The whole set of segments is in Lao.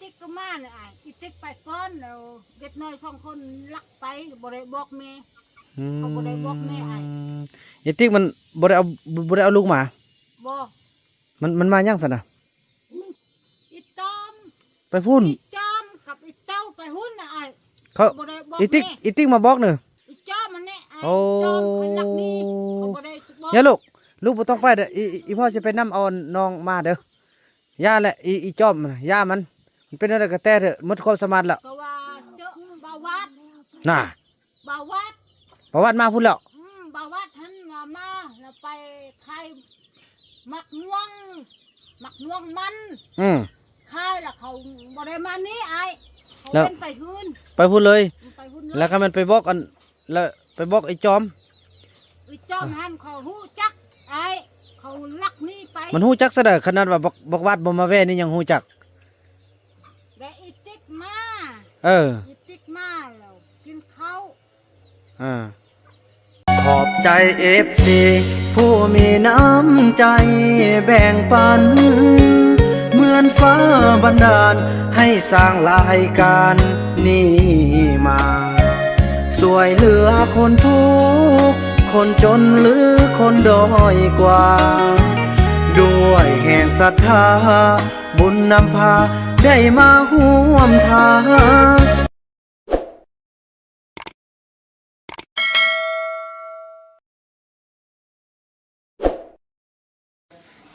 ຕິກກໍມາແລ້ວອ້າຍ ອີຕິກໄປກ່ອນ ແລ້ວເດັກນ້ອຍສອງຄົນລັກໄປ ບໍ່ໄດ້ບອກແມ່. ອືມ ເຂົາບໍ່ໄດ້ບອກແມ່ອ້າຍ. ອີຕິກມັນບໍ່ໄດ້ເອົາ ບໍ່ໄດ້ເອົາລູກມາ? ບໍ່. ມັນ ມັນມາຫຍັງຊັ້ນນະ? ອີຕອມ ໄປພຸ້ນ ອີຈອມກັບອີເຕົ້າໄປພຸ້ນນະອ້າຍ. ເຂົາ ບໍ່ໄດ້ບອກ ອີຕິກ ແມ່ ອີຕິກມາບອກເນີ ອີຈອມຫັ້ນແຫຼະອ້າຍ. ໂອ້ ອີຈອມຄັນລັກນີ້ ເຂົາບໍ່ໄດ້ບອກ. ຢ່າລູກ ລູກບໍ່ຕ້ອງໄປເດີ ອີ ອີພໍ່ຊິໄປນຳເອົານ້ອງມາເດີ. ຢ່າແຫຼະ ອີ ອີຈອມນະ ຢ່າມັນ ມັນເປັນແນວໃດກໍແຕ່ເຖາະ ໝົດຄວາມສາມາດແລ້ວ. ກໍວ່າເຈີບ່າວວັດ ນະ ບ່າວວັດ ບ່າວວັດມາພຸ້ນແລ້ວ. ອືມ ບ່າວວັດຫັ້ນວ່າມາ ແລ້ວໄປຂາຍໝາກມ່ວງ ໝາກມ່ວງມັນ. ອືມ ຂາຍແລ້ວເຂົາບໍ່ໄດ້ມານີ້ອ້າຍ ເຂົາ ແລ້ວ ເວັ້ນໄປພຸ້ນ ໄປພຸ້ນເລີຍ. ອືມ ໄປພຸ້ນເລີຍ. ແລ້ວຄັນແມ່ນໄປບອກອັນ ແລ້ວໄປບອກໄອ້ຈອມ ໄອ້ຈອມຫັ້ນເຂົາຮູ້ຈັກອ້າຍ ເຂົາລັກໜີໄປ. ມັນຮູ້ຈັກຊະເດີ ຂະໜາດວ່າບັກ ບັກວັດບໍ່ມາແວ່ນີ້ຍັງຮູ້ຈັກ. ແລະອີຕິກມາ ເອີ ອີຕິກມາແລ້ວກິນເຂົ້າ. ອ່າ ຂອບໃຈເອັຟຊີຜູ້ມີນ້ຳໃຈແບ່ງປັນ ເໝືອນຟ້າບັນດານໃຫ້ສ້າງລາຍການນີ້ມາ ຊ່ວຍເຫຼືອຄົນທຸກຄົນຈົນ ຫຼືຄົນດ້ອຍກວ່າ ດ້ວຍແຮງສັດທາ ບຸນນຳພາໄດ້ມາຮ່ວມທາງ.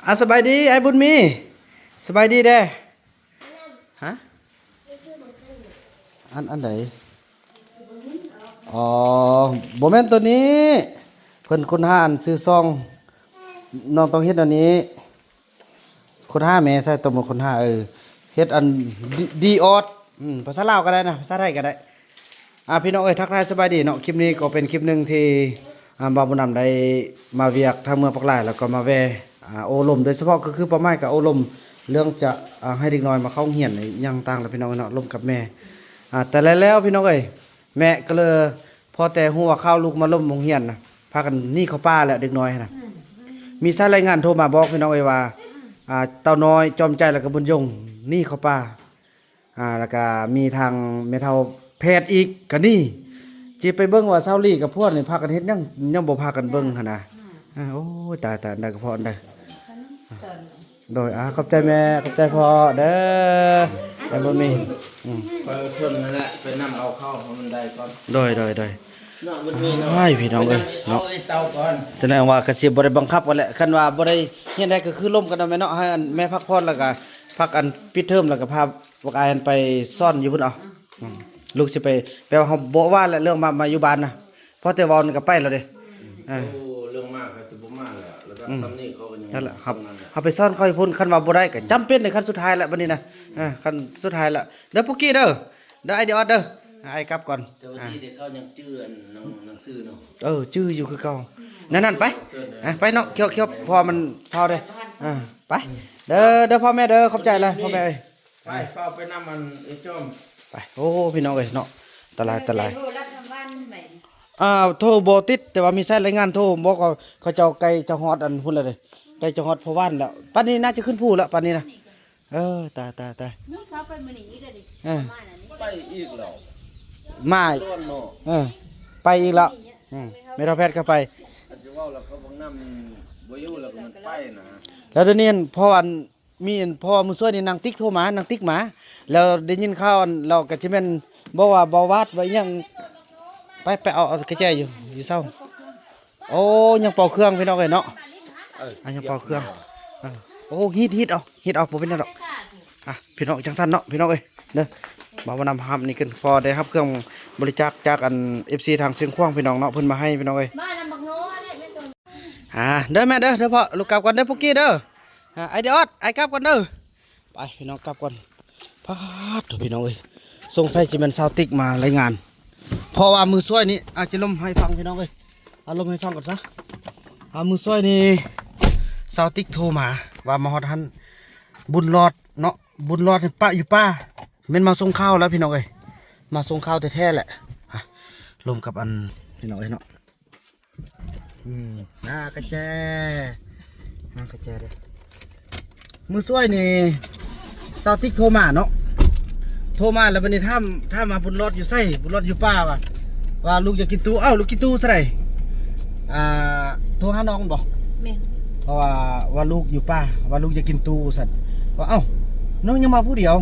ອ່າ ສະບາຍດີອ້າຍບຸນມີ ສະບາຍດີເດ້. ຮະ ອັນ ອັນໃດ? ອໍ ບໍ່ແມ່ນໂຕນີ້ ເພິ່ນຄົ້ນຫາອັນຊື່ຊ່ອງ ນ້ອງຕ້ອງເຮັດອັນນີ້. ຄົ້ນຫາແມ່ໃສ່ຕົວ ຄົ້ນຫາ ເອີ ເຮັດອັນ ດີ ດີອອດ ອືມ ພາສາລາວກໍໄດ້ນະ ພາສາໄທກໍໄດ້. ອ່າ ພີ່ນ້ອງເອີຍ ທັກທາຍສະບາຍດີເນາະ. ຄລິບນີ້ກໍເປັນຄລິບໜຶ່ງທີ່ ອ່າ ບ່າວບຸນນຳໄດ້ມາວຽກທາງເມືອງປາກລາຍ ແລ້ວກໍມາແວ່ ອ່າ ໂອ້ລົມ ໂດຍສະເພາະກໍຄືເປົ້າໝາຍກໍໂອ້ລົມເລື່ອງຈະ ອ່າ ໃຫ້ເດັກນ້ອຍມາເຂົ້າໂຮງຮຽນອີ່ຫຍັງຕ່າງໆ ແຫຼະ ພີ່ນ້ອງເນາະ. ລົມກັບແມ່ ອ່າ ແຕ່ແລ້ວ ແລ້ວ ພີ່ນ້ອງເອີຍ ແມ່ກໍເລີຍ ພໍແຕ່ຮູ້ວ່າຂ່າວລູກມາລົມໂຮງຮຽນນະ ພາກັນໜີເຂົ້າປ່າແລ້ວເດັກນ້ອຍຫັ້ນນະ. ອືມ ມີສາຍລາຍງານໂທມາບອກ ພີ່ນ້ອງເອີຍ ວ່າ ອ່າ ເຕົ້ານ້ອຍ ຈອມໃຈ ແລ້ວກໍບຸນຍົງໜີເຂົ້າປ່າ. ອ່າ ແລ້ວກໍມີທາງແມ່ເຖົ້າແພດອີກກໍໜີ. ຊິໄປເບິ່ງວ່າຊາວລີກັບພວກນີ້ພາກັນເຮັດຫຍັງ ຍັງບໍ່ພາກັນເບິ່ງຫັ້ນນະ. ອ່າ ໂອ້ຍ ຕາຍໆ ອັນໃດກໍພໍອັນໃດ. ໂດຍ ອ່າ ຂອບໃຈແມ່ ຂອບໃຈພໍ່ເດີ ແມ່ບຸນມີ. ອືມ ໄປເພິ່ນນັ້ນແຫຼະ ໄປນຳເອົາເຂົ້າໃຫ້ມັນໄດ້ກ່ອນ. ໂດຍ ໂດຍ ໂດຍ. ເນາະ ບຸນມີເນາະ ອ້າຍ ພີ່ນ້ອງເອີຍເນາະ. ສະແດງວ່າກະຊິບໍ່ໄດ້ບັງຄັບກັນແຫຼະ ຄັນວ່າບໍ່ໄດ້ຮຽນໃດກໍຄືລົມກັນເນາະແມ່ເນາະ. ໃຫ້ອັນແມ່ພັກຜ່ອນ ແລ້ວກະພັກອັນປິດເທີມ ແລ້ວກະພາບັກອາຍຫັ້ນໄປສອນຢູ່ພຸ້ນເອົາ. ອືມ ອືມ ລູກຊິໄປ ແປວ່າເຮົາບໍ່ວ່າແຫຼະ ເລື່ອງມາ ມາຢູ່ບ້ານນະ ພໍແຕ່ເວົ້ານີ້ກໍໄປແລ້ວເດ້. ອືມ ເອີ ໂອ້ ເລື່ອງມາເຂົາຈະບໍ່ມາແລ້ວ ລະດັບ ອືມ ສ່ຳນີ້ເຂົາກໍຍັງ ນັ້ນແຫຼະ ເຮົາ ເຮົາໄປສອນເຂົາຢູ່ພຸ້ນ. ຄັນວ່າບໍ່ໄດ້ກໍຈຳເປັນໃນຂັ້ນສຸດທ້າຍແຫຼະບັດນີ້ນະ. ອ່າ ຂັ້ນສຸດທ້າຍແລ້ວ ເດີປຸກກີເດີ ເດີໄອດີອອດເດີ. ອ້າຍກັບກ່ອນ ແຕ່ວ່າ ອ່າ ດີແຕ່ເຂົາຍັງຈື່ອັນໜັງ ໜັງສືເນາະ. ເອີ ຈື່ຢູ່ຄືເກົ່າ. ນັ້ນໆ ໄປ ອ່າ ໄປເນາະ ຄຽວໆ ເພາະວ່າມັນຟ້າວເດ້. ອ່າ ໄປເດີ ເດີພໍ່ແມ່ເດີ ຂອບໃຈຫຼາຍພໍ່ແມ່ເອີຍ. ໄປ ຟ້າວໄປນຳອັນເອື້ອຍຈອມ. ໄປ ໂອ້ ພີ່ນ້ອງເອີຍເນາະ ຕາລາຍ ຕາລາຍ. ອ່າ ໂທບໍ່ຕິດ ແຕ່ວ່າມີສາຍລາຍງານໂທ ບອກວ່າເຂົາເຈົ້າໃກ້ຈະຮອດອັນພຸ້ນແລ້ວເດ້ ໃກ້ຈະຮອດພໍ່ບ້ານແລ້ວ. ປານນີ້ໜ້າຈະຂຶ້ນພູແລ້ວ ປານນີ້ນະ. ເອີ ຕາຍ ຕາຍ ຕາຍ. ນີ້ເຂົາໄປມື້ນີ້ອີກແລ້ວເດ້. ເອີ ປະມານອັນນີ້ ໄປອີກແລ້ວ ມາ ເອີ ໄປອີກແລ້ວ. ອືມ ແມ່ເຖົ້າແພດກໍໄປ. ຄັນຊິເວົ້າແລ້ວ ເຂົາບັກນຳບໍ່ຢູ່ແລ້ວກໍມັນໄປນະ. ແລ້ວດຽວນີ້ ເພາະອັນ ມີອັນ ເພາະວ່າມື້ຊ່ວຍນີ້ນາງຕິກໂທມາ ນາງຕິກມາ ແລ້ວໄດ້ຍິນຂ່າວອັນ ແລ້ວກໍຊິແມ່ນບອກວ່າບໍ່ວາດວ່າອີ່ຫຍັງ. ໄປ ໄປເອົາ ເອົາກະແຈຢູ່ ຢູ່ເຊົາ. ໂອ້ ຍັງເປົ່າເຄື່ອງ ພີ່ນ້ອງເອີຍເນາະ. ເອີ ອ່ະ ຍັງເປົ່າເຄື່ອງ. ເອີ ໂອ້ ຮີດ ຮີດເອົາ ຮີດເອົາ ບໍ່ເປັນຫຍັງດອກ. ອ່ະ ພີ່ນ້ອງ ຈັ່ງຊັ້ນເນາະ ພີ່ນ້ອງເອີຍເດີ. ບ່າວບຸນນຳຮັບນີ້ຂຶ້ນ ພໍໄດ້ຮັບເຄື່ອງບໍລິຈາກຈາກອັນ ເອັຟຊີ ທາງຊຽງຂວາງ ພີ່ນ້ອງເນາະ ເພິ່ນມາໃຫ້ ພີ່ນ້ອງເອີຍ. ອ່າ ເດີແມ່ເດີ ເດີພໍ່ ລູກກັບກ່ອນເດີປຸກກີເດີ. ອ່າ ໄອດີອອດ ໄອກັບກ່ອນເດີ. ໄປ ພີ່ນ້ອງກັບກ່ອນ. ປາດໂທ້ ພີ່ນ້ອງເອີຍ ສົງໄສຊິແມ່ນຊາວຕິກມາລາຍງານ ເພາະວ່າມື້ຊ່ວຍນີ້ ອາດຈະລົມໃຫ້ຟັງ ພີ່ນ້ອງເອີຍ ເອົາລົມໃຫ້ຟັງກ່ອນຊະ. ອ່າ ມື້ຊ່ວຍນີ້ຊາວຕິກໂທມາວ່າມາຮອດຫັ້ນ ບຸນລອດເນາະ ບຸນລອດປະຢູ່ປ່າ ແມ່ນມາສົ່ງຂ່າວແລ້ວ ພີ່ນ້ອງເອີຍ ມາສົ່ງຂ່າວແທ້ໆແຫຼະ. ອ່າ ລົມກັບອັນ ພີ່ນ້ອງເອີຍເນາະ. ອືມ ນາກະແຈ ນາກະແຈເດ້. ມື້ຊ່ວຍນີ້ຊາວຕິກໂທມາເນາະ ໂທມາແລ້ວ ບັດນີ້ຖາມ ຖາມວ່າບຸນຫຼອດຢູ່ໃສ ບຸນຫຼອດຢູ່ປ່າວ່າ ວ່າລູກຢາກກິນຕູ ເອົ້າ ລູກກິນຕູຊະໃດ ອ່າ ໂທຫານ້ອງແມ່ນບໍ່? ແມ່ນ ເພາະວ່າ ວ່າລູກຢູ່ປ່າ ວ່າລູກຢາກກິນຕູຊັ້ນ ວ່າ ເອົ້າ ນ້ອງຍັງມາຜູ້ດຽວ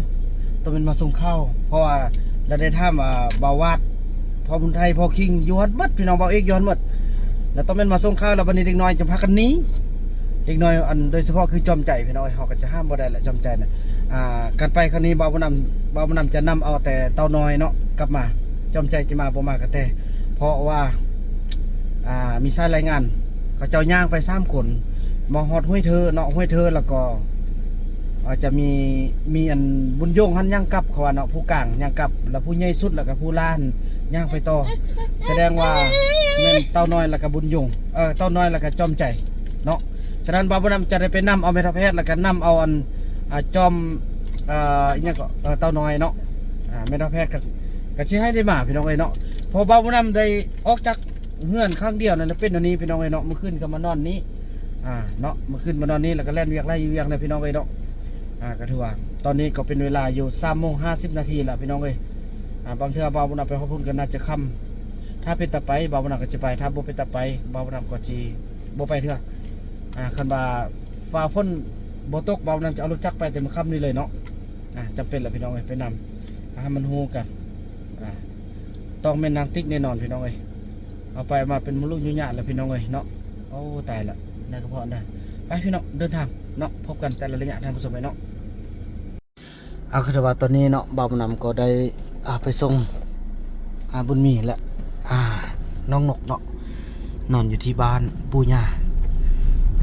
ຕ້ອງແມ່ນມາສົ່ງຂ່າວ ເພາະວ່າລາວໄດ້ຖາມວ່າ ບ່າວວາດ ພໍ່ບຸນໄທ ພໍ່ຄິງ ຢູ່ຫັ້ນເບິດ ພີ່ນ້ອງ ບ່າວເອກ ຢູ່ຫັ້ນເບິດ ແລ້ວຕ້ອງແມ່ນມາສົ່ງຂ່າວ ແລ້ວບັດນີ້ເດັກນ້ອຍຈະພາກັນໜີ ເດັກນ້ອຍ ອັນ ໂດຍສະເພາະຄືຈອມໃຈ ພີ່ນ້ອງເອີຍ ເຮົາກໍຈະຫ້າມບໍ່ໄດ້ແຫຼະ ຈອມໃຈນະ ອ່າ ການໄປຄັ້ງນີ້ ບ່າວບຸນນຳ ບ່າວບຸນນຳຈະນຳເອົາແຕ່ເຕົ້ານ້ອຍເນາະ ກັບມາ ຈອມໃຈຈະມາບໍ່ມາກະແຕ ເພາະວ່າ ອ່າ ມີສາຍລາຍງານ ເຂົາເຈົ້າຍ່າງໄປສາມຄົນ ມາຮອດຫ້ວຍເທີເນາະ ຫ້ວຍເທີ ແລ້ວກໍ ອາດຈະມີ ມີອັນບຸນຍົງຫັ້ນຍ່າງກັບ ເຂົາວ່າເນາະ ຜູ້ກາງຍ່າງກັບ ແລ້ວຜູ້ໃຫຍ່ສຸດ ແລ້ວກໍຜູ້ຫຼ້ານຍ່າງໄປຕໍ່ ສະແດງວ່າແມ່ນເຕົ້ານ້ອຍ ແລ້ວກໍບຸນຍົງ ເອີ ເຕົ້ານ້ອຍ ແລ້ວກໍຈອມໃຈເນາະ ສະນັ້ນ ບ່າວບຸນນຳຈະໄດ້ໄປນຳເອົາແມ່ເຖົ້າແພດ ແລ້ວກໍນຳເອົາອັນ ອ່າ ຈອມ ເອີ ອີ່ຫຍັງກໍ ເອີ ເຕົ້ານ້ອຍເນາະ ອ່າ ແມ່ເຖົ້າແພດກໍ ກໍຊິໃຫ້ໄດ້ມາ ພີ່ນ້ອງເອີຍເນາະ ເພາະບ່າວບຸນນຳໄດ້ອອກຈາກເຮືອນຄັ້ງດຽວນັ້ນ ແລ້ວເປັນອັນນີ້ ພີ່ນ້ອງເອີຍເນາະ ມື້ຄືນກໍມານອນນີ້ ອ່າ ເນາະ ມື້ຄືນມານອນນີ້ ແລ້ວກໍແລ່ນວຽກໄລ່ວຽກນະ ພີ່ນ້ອງເອີຍເນາະ ອ່າ ກໍຖືວ່າ ຕອນນີ້ກໍເປັນເວລາຢູ່ສາມໂມງຫ້າສິບນາທີລະ ພີ່ນ້ອງເອີຍ ອ່າ ບາງເທື່ອບ່າວບຸນນຳໄປຮອດພຸ້ນກໍໜ້າຈະຄ່ຳ ຖ້າເປັນຕາໄປ ບ່າວບຸນນຳກໍຊິໄປ ຖ້າບໍ່ເປັນຕາໄປ ບ່າວບຸນນຳກໍຊິບໍ່ໄປເທື່ອ ອ່າ ຄັນວ່າຟ້າຝົນບໍ່ຕົກ ບ່າວບຸນນຳຈະເອົາລົດຈັກໄປແຕ່ມື້ຄ່ຳນີ້ເລີຍເນາະ ອ່າ ຈຳເປັນລະ ພີ່ນ້ອງເອີຍ ໄປນຳ ອ່າ ໃຫ້ມັນຮູ້ກັນ ອ່າ ຕ້ອງແມ່ນນາງຕິກແນ່ນອນ ພີ່ນ້ອງເອີຍ ເອົາໄປເອົາມາເປັນມະລຸຍຸຍະລະ ພີ່ນ້ອງເອີຍເນາະ ໂອ້ ຕາຍລະ ໃນກະເພາະນະ ໄປ ພີ່ນ້ອງ ເດີນທາງເນາະ ພົບກັນແຕ່ລະໄລຍະ ທ່ານຜູ້ຊົມເອີຍເນາະ ເອົາ ຄືວ່າຕອນນີ້ເນາະ ບ່າວບຸນນຳກໍໄດ້ ອ່າ ໄປສົ່ງ ອ່າ ບຸນມີ ແລະ ອ່າ ນ້ອງນົກເນາະ ນອນຢູ່ທີ່ບ້ານປູ່ຍ່າ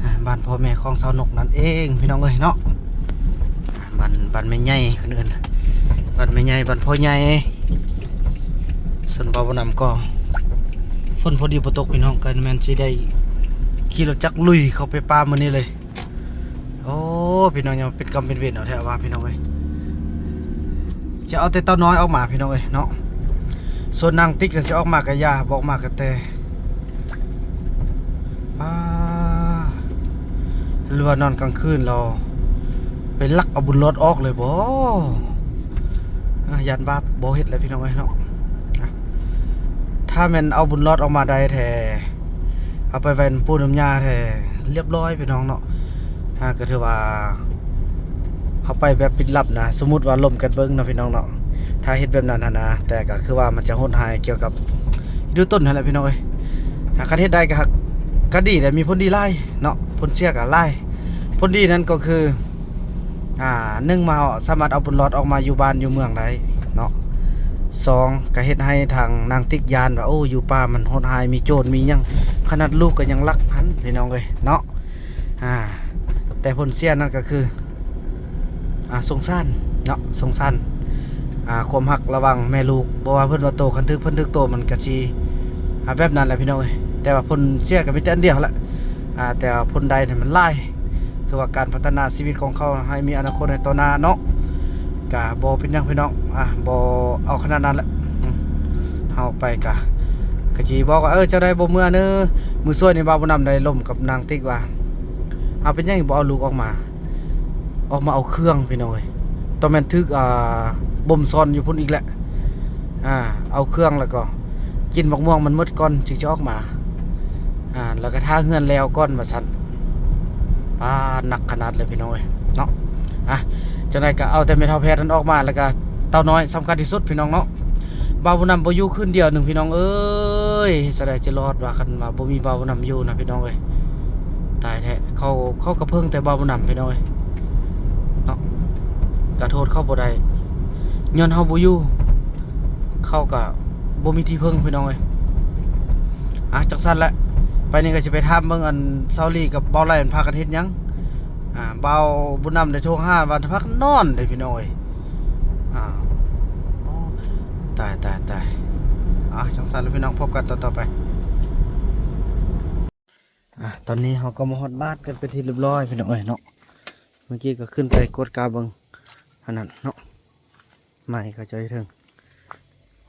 ອ່າ ບ້ານພໍ່ແມ່ຂອງສາວນົກນັ້ນເອງ ພີ່ນ້ອງເອີຍເນາະ ອ່າ ບ້ານ ບ້ານແມ່ໃຫຍ່ເພິ່ນເອີ້ນ ບ້ານແມ່ໃຫຍ່ ບ້ານພໍ່ໃຫຍ່ ສ່ວນບ່າວບຸນນຳກໍ ຝົນພໍດີບໍ່ຕົກ ພີ່ນ້ອງ ກໍແມ່ນຊິໄດ້ຂີ່ລົດຈັກລຸຍເຂົ້າໄປປ່າມື້ນີ້ເລີຍ ໂອ້ ພີ່ນ້ອງ ຍັງເປັນກຳເປັນເວນເອົາແທ້ວ່າ ພີ່ນ້ອງເອີຍ ຈະເອົາແຕ່ເຕົ້ານ້ອຍອອກມາ ພີ່ນ້ອງເອີຍເນາະ ສ່ວນນາງຕິກນະ ຊິອອກມາກະຢ່າ ບໍ່ອອກມາກະແຕ່ ປ້າ ຫຼືວ່ານອນກາງຄືນລາວໄປລັກເອົາບຸນຫຼອດອອກເລີຍບໍ ອ່າ ຢ້ານບາບ ບໍ່ເຮັດແລ້ວ ພີ່ນ້ອງເອີຍເນາະ ອ່າ ຖ້າແມ່ນເອົາບຸນຫຼອດອອກມາໄດ້ແທ້ ເອົາໄປໄວ້ນຳປູ່ນຳຍ່າແທ້ ລຽບຮ້ອຍ ພີ່ນ້ອງເນາະ ອ່າ ກໍຖືວ່າເຮົາໄປແບບປິດລັບນະ ສົມມຸດວ່າລົມກັນເບິ່ງເນາະ ພີ່ນ້ອງເນາະ ຖ້າເຮັດແບບນັ້ນຫັ້ນນະ ແຕ່ກໍຄືວ່າມັນຈະໂຫດຮ້າຍກ່ຽວກັບອີ່ດູຕົ້ນຫັ້ນແຫຼະ ພີ່ນ້ອງເອີຍ ອ່າ ຄັນເຮັດໄດ້ກໍ ກໍດີແຫຼະ ມີຜົນດີຫຼາຍເນາະ ຜົນເສຍກໍຫຼາຍ ຜົນດີນັ້ນກໍຄື ອ່າ ໜຶ່ງ ມາເຮົາສາມາດເອົາບຸນຫຼອດອອກມາຢູ່ບ້ານຢູ່ເມືອງໄດ້ເນາະ ສອງ ກະເຮັດໃຫ້ທາງນາງຕິກຢ້ານວ່າ ໂອ້ ຢູ່ປ່າມັນໂຫດຮ້າຍ ມີໂຈນມີຫຍັງ ຂະໜາດລູກກໍຍັງລັກຫັ້ນ ພີ່ນ້ອງເອີຍເນາະ ອ່າ ແຕ່ຜົນເສຍນັ້ນກໍຄື ອ່າ ສົງສານເນາະ ສົງສານ ອ່າ ຄວາມຮັກລະຫວ່າງແມ່ລູກ ບໍ່ວ່າເພິ່ນວ່າໂຕ ຄັນຖືກເພິ່ນຖືກໂຕ ມັນກະຊິ ອ່າ ແບບນັ້ນແຫຼະ ພີ່ນ້ອງເອີຍ ແຕ່ວ່າຜົນເສຍກໍມີແຕ່ອັນດຽວແຫຼະ ອ່າ ແຕ່ວ່າຜົນໄດ້ນັ້ນມັນຫຼາຍ ຄືວ່າການພັດທະນາຊີວິດຂອງເຂົາໃຫ້ມີອະນາຄົດໃນຕໍ່ໜ້າເນາະ ກະບໍ່ເປັນຫຍັງພີ່ນ້ອງ ອ່າ ບໍ່ເອົາຂະໜາດນັ້ນແຫຼະ ອືມ ເຮົາໄປກະ ກະຊິບອກວ່າ ເອີ ເຈົ້າໄດ້ບໍ່ເມືອເນີ ມື້ຊ່ວຍນີ້ບ່າວບຸນນຳໄດ້ລົມກັບນາງຕິກວ່າ ເອົາ ເປັນຫຍັງບໍ່ເອົາລູກອອກມາ ອອກມາເອົາເຄື່ອງພີ່ນ້ອງເອີຍ ຕ້ອງແມ່ນຖືກ ອ່າ ບົ່ມຊ່ອນຢູ່ພຸ້ນອີກແຫຼະ ອ່າ ເອົາເຄື່ອງແລ້ວກໍກິນໝາກມ່ວງມັນໝົດກ່ອນຈຶ່ງຈະອອກມາ ອ່າ ແລ້ວກໍຖ້າເຮືອນແລ້ວກ່ອນວ່າຊັ້ນ ປ້າ ໜັກຂະໜາດເລີຍພີ່ນ້ອງເອີຍເນາະ ອ່ະ ຈັ່ງໃດກໍເອົາແຕ່ແມ່ເຖົ້າແພດນັ້ນອອກມາ ແລ້ວກໍເຕົ້ານ້ອຍສຳຄັນທີ່ສຸດພີ່ນ້ອງເນາະ ບ່າວບຸນນຳບໍ່ຢູ່ຄືນດຽວໜຶ່ງພີ່ນ້ອງເອີຍ ເຮັດຈັ່ງໃດຈະລອດວ່າ ຄັນວ່າບໍ່ມີບ່າວບຸນນຳຢູ່ນະພີ່ນ້ອງເອີຍ ຕາຍແທ້ ເຂົາ ເຂົາກໍເພິ່ງແຕ່ບ່າວບຸນນຳພີ່ນ້ອງເອີຍເນາະ ກະໂທດເຂົາບໍ່ໄດ້ ຍ້ອນເຮົາບໍ່ຢູ່ ເຂົາກະບໍ່ມີທີ່ເພິ່ງພີ່ນ້ອງເອີຍ ອ່ະ ຈັ່ງຊັ້ນແຫຼະ ໄປນີ້ກໍຊິໄປຖາມເບິ່ງ ອັນ ສາວລີກັບບ່າວໄຫຼມັນພາກັນເຮັດຫຍັງ ອ່າ ບ່າວບຸນນຳໄດ້ໂທຫາວ່າພາກັນນອນເດ້ພີ່ນ້ອງເອີຍ ອ່າ ໂອ້ ຕາຍ ຕາຍ ຕາຍ ອ່າ ຈັ່ງຊັ້ນແຫຼະພີ່ນ້ອງ ພົບກັນຕອນຕໍ່ໄປ ອ່າ ຕອນນີ້ເຮົາກໍມາຮອດບ້ານກັນເປັນທີ່ລຽບຮ້ອຍພີ່ນ້ອງເອີຍເນາະ ເມື່ອກີ້ກໍຂຶ້ນໄປກວດກາເບິ່ງ ອັນນັ້ນເນາະ ໄມ້ເຂົາເຈົ້າຢູ່ເທິງ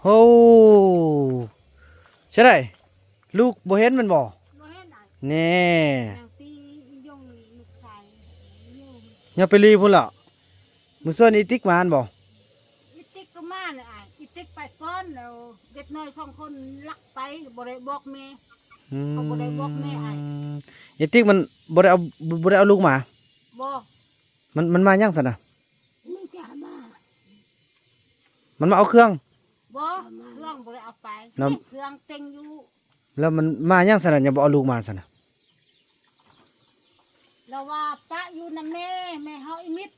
ໂອ້ ໃຊ່ໄດ ລູກບໍ່ເຫັນແມ່ນບໍ່? ບໍ່ເຫັນອ້າຍ ແນ່ ນາງຕີຍົງລູກຊາຍ ຍັງໄປລີພຸ້ນລະ ມື້ຊວນອີຕິກມາຫັ້ນບໍ່? ອີຕິກກໍ ຕິກໄປກ່ອນ ແລ້ວເດັກນ້ອຍສອງຄົນລັກໄປ ບໍ່ໄດ້ບອກແມ່. ອືມ ເຂົາບໍ່ໄດ້ບອກແມ່ອ້າຍ. ອີຕິກມັນບໍ່ໄດ້ເອົາ ບໍ່ໄດ້ເອົາລູກມາ? ບໍ່. ມັນ ມັນມາຫຍັງຊັ້ນນະ? ມັນຈະມາ ມັນມາເອົາເຄື່ອງ? ບໍ່ ເຄື່ອງບໍ່ໄດ້ເອົາໄປ ແລ້ວ ເຄື່ອງເຕັງຢູ່. ແລ້ວມັນມາຫຍັງຊັ້ນນະ ຍັງບໍ່ເອົາລູກມາຊັ້ນນະ? ລາວວ່າປະຢູ່ນຳແມ່ ແມ່ເຮົາອີມິດ.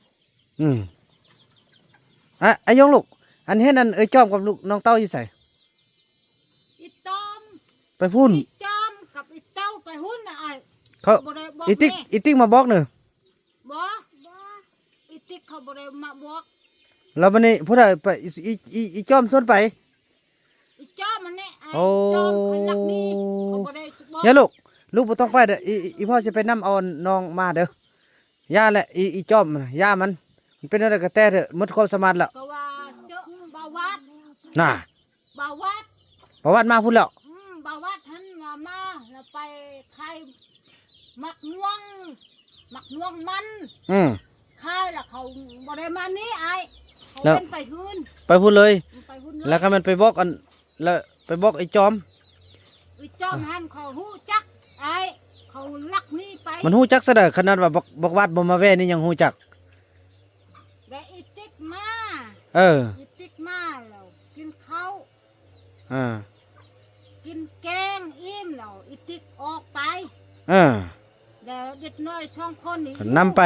ອືມ ອາ ອາຍົງລູກ ອັນເຫັນອັນເອີຍຈອມກັບລູກນ້ອງເຕົ້າຢູ່ໃສ? ອີຈອມ ໄປພຸ້ນ ອີຈອມກັບອີເຕົ້າໄປພຸ້ນນະອ້າຍ. ເຂົາ ເຂົາບໍ່ໄດ້ບອກ ອີຕິກ ແມ່ ອີຕິກມາບອກເນີ. ບໍ່ ອີຕິກເຂົາບໍ່ໄດ້ມາບອກ. ແລ້ວບັດນີ້ຜູ້ໃດໄປ? ອີ ອີ ອີ ອີຈອມຊວນໄປ? ອີຈອມຫັ້ນແຫຼະ. ໂອ້ ອີຈອມຄັນລັກນີ້ ເຂົາບໍ່ໄດ້ບອກ. ຢ່າລູກ ລູກບໍ່ຕ້ອງໄປເດີ ອີ ອີ ອີພໍ່ຊິໄປນຳເອົານ້ອງມາເດີ. ຢ່າແຫຼະ ອີ ອີຈອມນະ ຢ່າມັນ ມັນເປັນແນວໃດກໍແຕ່ເຖາະ ໝົດຄວາມສາມາດແລ້ວ. ກໍວ່າເຈີບ່າວຫວາດ ນະ ບ່າວຫວາດ ບ່າວຫວາດມາພຸ້ນແລ້ວ. ອືມ ບ່າວຫວາດຫັ້ນວ່າມາ ແລ້ວໄປຂາຍໝາກມ່ວງ ໝາກມ່ວງມັນ. ອືມ ຂາຍແລ້ວເຂົາບໍ່ໄດ້ມານີ້ອ້າຍ ເຂົາ ແລ້ວ ເປັນໄປພຸ້ນ ໄປພຸ້ນເລີຍ. ອືມ ໄປພຸ້ນເລີຍ. ແລ້ວຄັນແມ່ນໄປບອກອັນ ແລ້ວໄປບອກໄອ້ຈອມ ໄອ້ຈອມ ອ່ະ ຫັ້ນເຂົາຮູ້ຈັກອ້າຍ ເຂົາລັກໜີໄປ. ມັນຮູ້ຈັກຊະໃດ ຂະໜາດວ່າບັກ ບັກຫວາດບໍ່ມາແວ່ນີ້ຍັງຮູ້ຈັກ. ແລ້ວອີຕິກມາ ເອີ ອີຕິກມາແລ້ວກິນເຂົ້າ ອ່າ ກິນແກງອີ່ມແລ້ວ ອີຕິກອອກໄປ. ເອີ ແລ້ວເດັກນ້ອຍສອງຄົນນີ້ກໍນຳໄປ.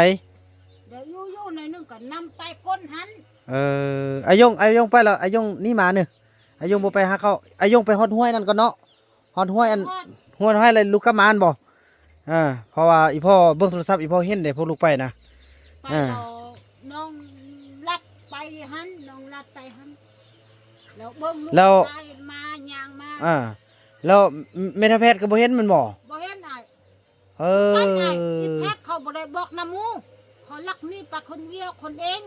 ແລ້ວຢູ່ໆໜ້ອຍໜຶ່ງກໍນຳໄປກົ້ນຫັ້ນ. ເອີ ອາຍົງ ອາຍົງໄປແລ້ວ ອາຍົງໜີມານີ້. ອາຍົງບໍ່ໄປຫາເຂົາ ອາຍົງໄປຮອດຫ້ວຍນັ້ນກ່ອນເນາະ ຮອດຫ້ວຍອັນ ຮອດ ຫ້ວຍ ຫ້ວຍແລ້ວລູກກັບມາຫັ້ນບໍ່? ເອີ ເພາະວ່າອີພໍ່ເບິ່ງໂທລະສັບ ອີພໍ່ເຫັນເດ້ ພວກລູກໄປນະ. ໄປ ເອີ ແລ້ວນ້ອງລັດໄປຫັ້ນ ນ້ອງລັດໄປຫັ້ນ ແລ້ວເບິ່ງລູກ ແລ້ວ ຊາຍມາ ຍ່າງມາ. ອ່າ ແລ້ວແມ່ເຖົ້າແພດກໍບໍ່ເຫັນແມ່ນບໍ່? ບໍ່ເຫັນອ້າຍ. ເອີ ໄປໄປ ອີແພດເຂົາບໍ່ໄດ້ບອກນຳໝູ່ ເຂົາລັກໜີໄປຄົນດຽວຄົນເອງ.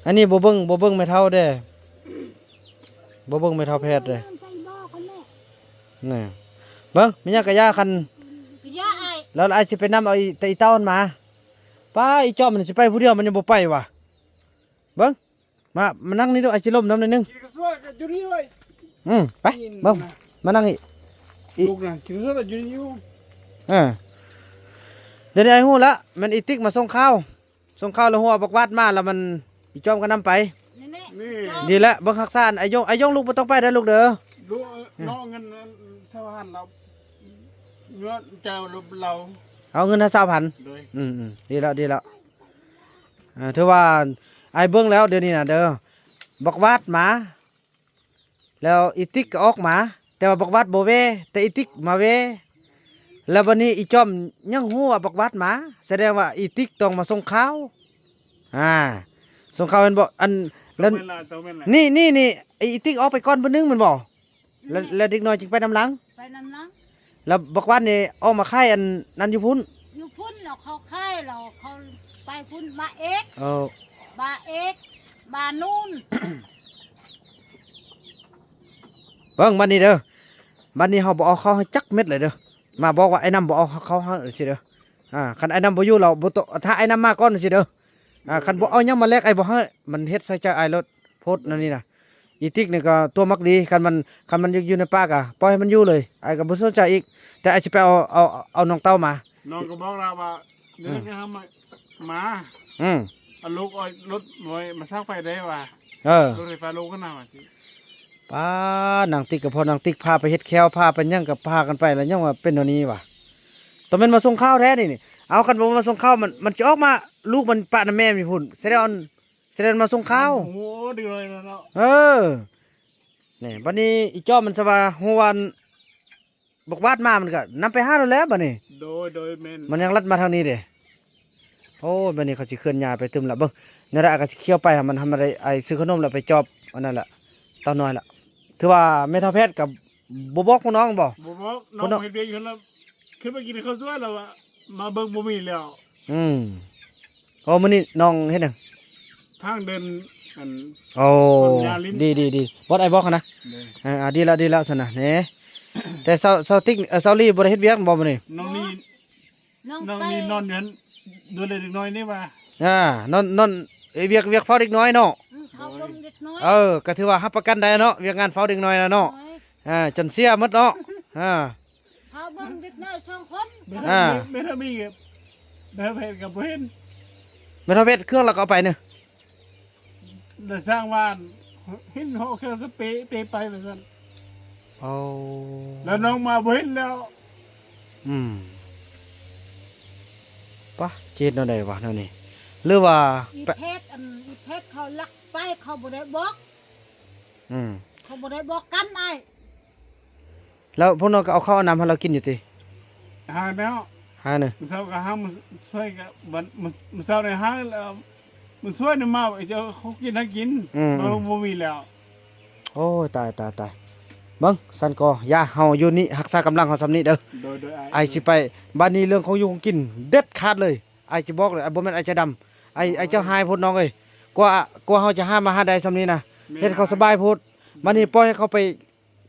ອັນນີ້ບໍ່ເບິ່ງ ບໍ່ເບິ່ງແມ່ເຖົ້າເດ້ ບໍ່ເບິ່ງແມ່ເຖົ້າແພດເດ້. ໄປບອກຫັ້ນແຫຼະ ນີ້ ເບິ່ງ ມີຫຍັງກະຢ່າ ຄັນ ກະຢ່າອ້າຍ ແລ້ວອ້າຍຊິໄປນຳເອົາອີ ແຕ່ອີເຕົ້າຫັ້ນມາ. ປ້າ ອີຈອມມັນຊິໄປຜູ້ດຽວ ມັນຍັງບໍ່ໄປຫວາ. ເບິ່ງ ມາ ມານັ່ງນີ້ດູ ອ້າຍຊິລົມນຳໜ້ອຍໜຶ່ງ. ກິນເຂົ້າສວຍກໍຢູ່ນີ້ເວີຍ. ອືມ ໄປ ກິນ ເບິ່ງ ນະ ມານັ່ງນີ້ ອີ ລູກນະ ກິນເຂົ້າສວຍຢູ່ນີ້ຢູ່. ເອີ ດຽວນີ້ອ້າຍຮູ້ລະ ແມ່ນອີຕິກມາສົ່ງຂ່າວ ສົ່ງຂ່າວແລ້ວຮູ້ວ່າບັກຫວາດມາ ແລ້ວມັນ ອີຈອມກໍນຳໄປ. ນີ້ ນີ້ ດີແລ້ວ ເບິ່ງຮັກສາ ອາຍົງ ອາຍົງລູກບໍ່ຕ້ອງໄປເດີລູກເດີ. ລູກ ເອີ ເນາະ ເງິນຊາວພັນລາວ ເງິນເຈົ້າລາວ ເອົາເງິນໃຫ້ຊາວພັນ. ໂດຍ ອືມໆ ດີແລ້ວ ດີແລ້ວ. ເອີ ຖືວ່າອ້າຍເບິ່ງແລ້ວດຽວນີ້ນະເດີ ບັກຫວາດມາ ແລ້ວອີຕິກກໍອອກມາ ແຕ່ວ່າບັກຫວາດບໍ່ແວ່ ແຕ່ອີຕິກມາແວ່. ແລ້ວບັດນີ້ອີຈອມຍັງຮູ້ວ່າບັກຫວາດມາ ສະແດງວ່າອີຕິກຕ້ອງມາສົ່ງຂ່າວ. ອ່າ ສົ່ງຂ່າວແມ່ນບໍ່? ອັນ ແລ້ວ ແມ່ນລະ ເຈົ້າແມ່ນລະ ນີ້ ນີ້ ນີ້ ອີຕິກອອກໄປກ່ອນຜູ້ໜຶ່ງແມ່ນບໍ່? ແລ້ວ ແລ້ວເດັກນ້ອຍຈຶ່ງໄປນຳຫຼັງ ໄປນຳຫຼັງ. ແລ້ວບັກຫວາດນີ້ອອກມາຂາຍອັນນັ້ນຢູ່ພຸ້ນ ຢູ່ພຸ້ນ ແລ້ວເຂົາຂາຍ ແລ້ວເຂົາໄປພຸ້ນ ບາເອກ ເອີ ບາເອກ ບານູນ. ເບິ່ງບັດນີ້ເດີ ບັດນີ້ເຮົາບໍ່ເອົາເຂົ້າໃຫ້ຈັກເມັດເລີຍເດີ. ມາບອກວ່າອ້າຍນຳບໍ່ເອົາເຂົ້າໃຫ້ຊີ້ເດີ. ອ່າ ຄັນອ້າຍນຳບໍ່ຢູ່ ລາວບໍ່ຕ້ອງ ຖ້າອ້າຍນຳມາກ່ອນຊີ້ເດີ. ອ່າ ຄັນບໍ່ເອົາຫຍັງມາແລກ ອ້າຍບໍ່ໃຫ້ ມັນເຮັດໃສ່ໃຈອ້າຍໂລດ ໂພດແນວນີ້ນະ. ອີຕິກນີ້ກໍຕົວມັກດີ ຄັນມັນ ຄັນມັນຢາກຢູ່ໃນປ່າກໍປ່ອຍໃຫ້ມັນຢູ່ເລີຍ ອ້າຍກໍບໍ່ສົນໃຈອີກ. ແຕ່ອ້າຍຊິໄປເອົາ ເອົາ ເອົານ້ອງເຕົ້າມາ. ນ້ອງກໍບອກລາວວ່າ ອືມ ເດີນທາງມາ ມາ ອືມ ເອົາລົດ ເອົາລົດມາຊັກໄຟໄດ້ວ່າ. ເອີ ລົດໄຟຟ້າລົງກັນນະວ່າຊີ້. ປ້າ ນາງຕິກກັບພໍ່ນາງຕິກ ພາໄປເຮັດແຂ້ວ ພາໄປຫຍັງກໍພາກັນໄປ ແລ້ວຍັງວ່າເປັນແນວນີ້ຫວາ. ຕ້ອງແມ່ນມາສົ່ງຂ່າວແທ້ນີ້ ນີ້. ເອົາ ຄັນບໍ່ມາສົ່ງຂ່າວ ມັນ ມັນຊິອອກມາ ລູກມັນປະນຳແມ່ຢູ່ພຸ້ນ ສະແດງ ສະແດງມາສົ່ງຂ່າວ. ໂອ້ ເດືອຍແລ້ວເນາະ. ເອີ ນີ້ ບັດນີ້ອີຈອມມັນສະວ່າຮູ້ວ່າ ບັກຫວາດມາ ມັນກໍນຳໄປຫາໂລດແລ້ວບັດນີ້. ໂດຍ ໂດຍ ແມ່ນ ມັນຍັງລັດມາທາງນີ້ເດ້. ໂອ້ຍ ບັດນີ້ເຂົາຊິເຄື່ອນຍ້າຍໄປຕື່ມລະ. ເບິ່ງ ແນວໃດອ້າຍກໍຊິຂ້ຽວໄປ ໃຫ້ມັນ ໃຫ້ມັນໄດ້ ອ້າຍຊື້ຂະໜົມແລ້ວໄປຈອບອັນນັ້ນລະ ເຕົ້ານ້ອຍລະ. ຖືວ່າແມ່ເຖົ້າແພດກໍບໍ່ບອກພວກນ້ອງບໍ? ບໍ່ບອກ ນ້ອງເຮັດວຽກຢູ່ຫັ້ນລະ ຂຶ້ນມາກິນເຂົ້າສວຍແລ້ວວ່າ ມາເບິ່ງບໍ່ມີແລ້ວ. ອືມ ໂອ້ ມື້ນີ້ນ້ອງເຮັດຫຍັງ? ທາງເດີນ ອັນ ໂອ້ ຄົນຍາລິນ ດີໆໆ ບໍ່ໄດ້ບອກຫັ້ນນະ. ໂດຍ ເອີ ອ່າ ດີແລ້ວ ດີແລ້ວຊັ້ນນະ ແນ່. ແຕ່ເຊົ້າ ເຊົ້າຕິກ ເອີ ເຊົ້າລີບໍ່ໄດ້ເຮັດວຽກບໍມື້ນີ້? ນ້ອງລີ ນ້ອງ ນ້ອງ ໄປ ລີນອນຢູ່ຫັ້ນ ດູແລເດັກນ້ອຍນີ້ວ່າ. ອ່າ ນອນ ນອນ ເອີ ວຽກ ວຽກເຝົ້າເດັກນ້ອຍເນາະ. ອືມ ເຮົາເບິ່ງເດັກນ້ອຍ ເອີ ກໍຖືວ່າຮັບປະກັນໄດ້ເນາະ ວຽກງານເຝົ້າເດັກນ້ອຍນະເນາະ. ໂດຍ ອ່າ ຈົນເສຍໝົດເນາະ. ອ່າ ເຮົາເບິ່ງເດັກນ້ອຍສອງຄົນ. ແມ່ນ ອ່າ ແມ່ນ ແມ່ນ ແມ່ນ ແມ່ນ ກໍບໍ່ເຫັນ ແມ່ນ ເຮັດເຄື່ອງ ແລ້ວກໍເອົາໄປນີ້ ແລ້ວຊ່າງວ່າເຫັນເຮົາເຄື່ອງສະເປເປໄປວ່າຊັ້ນ. ໂອ້ ແລ້ວນ້ອງມາບໍ່ເຫັນແລ້ວ. ອືມ ປະ ຊິເຮັດແນວໃດວະແນວນີ້ ຫຼືວ່າ ອີແພດ ອັນ ອີແພດເຂົາລັກໄປ ເຂົາບໍ່ໄດ້ບອກ. ອືມ ເຂົາບໍ່ໄດ້ບອກກັນອ້າຍ. ແລ້ວພວກນ້ອງກໍເອົາເຂົ້າເອົານ້ຳໃຫ້ລາວກິນຢູ່ຕິ? ຫາແລ້ວ ຫານະ ມື້ເຊົ້າກໍຫາ ມື້ຊ່ວຍກໍບັດ ມື້ ມື້ເຊົ້າໄດ້ຫາແລ້ວ ມື້ຊ່ວຍນະມາ ເຈົ້າເຂົາກິນໃຫ້ກິນ. ອືມ ບໍ່ ບໍ່ມີແລ້ວ. ໂອ້ຍ ຕາຍ ຕາຍ ຕາຍ ເບິ່ງ ຊັ້ນກໍຢ່າ ເຮົາຢູ່ນີ້ ຮັກສາກຳລັງເຮົາສ່ຳນີ້ເດີ. ໂດຍ ໂດຍ ອ້າຍ ອ້າຍຊິໄປ. ບາດນີ້ເລື່ອງຂອງຢູ່ຂອງກິນເດັດຂາດເລີຍ ອ້າຍຊິບອກເລີຍ ບໍ່ແມ່ນອ້າຍຈະດຳ ອ້າຍ ໂດຍ ອ້າຍເຈົ້າຫາຍໂພດນ້ອງເອີຍ. ກວ່າ ກວ່າເຮົາຈະຫາມາຫາໄດ້ສ່ຳນີ້ນະ ແມ່ນ ເຮັດເຂົາສະບາຍໂພດ. ແມ່ນ ບາດນີ້ປ່ອຍໃຫ້ເຂົາໄປ